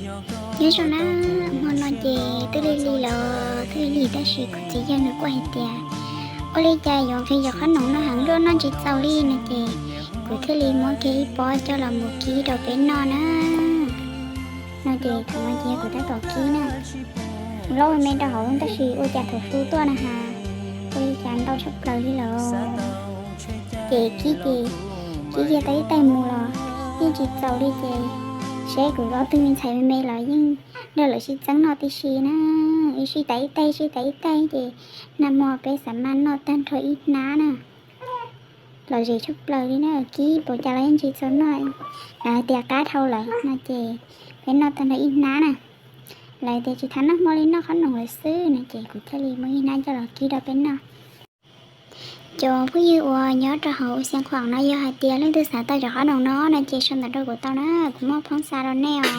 Nyob zoo na, hmo no ces twb lig lig los twb lig lig tab sis kuv txiv yawg nws kuj hais tias ua li cas yuav nqhis cov qhob noom no heev luaj noj tsis txaus li no ces kuv thiaj li muab kiag ib pob coj los mus kib rau peb noj na. No ces thaum no ces kuv tab tom kib na, kuv loj me rau hauv tab sis ua cas thaum su tuaj na has, ua li cas ntau tshaj plaws li lawm. Ces kib ces kib kiag tau ib tais mus los yeej tsis txaus li ces seb kuv ob tug me ntxhais me me los yeej nrog lawv sib txeeb noj tib si na. Ib sij tas ib tais, ib sij tas ib tais ces nag hmo peb xav mas noj tag nrho ib hnab na. Lom zem tshaj plaws li na, kib npaum cas los yeej tsis txaus noj. Lawv hais tias qab dhau lawm no ces peb noj tag nrho ib hnab na. Lawv tias tsis tas noj hmo li, noj qhob noom lawm xwb no ces kuv thiaj li muab ib hnab coj los kib rau peb noj. Cov phooj ywg uas nyob rau hauv Xeev Khuam no yog hais tias leej twg xav tau cov qhob noom no no ces sau ntawv rau kuv tau na, kuv muaj phoob xa rau nej os.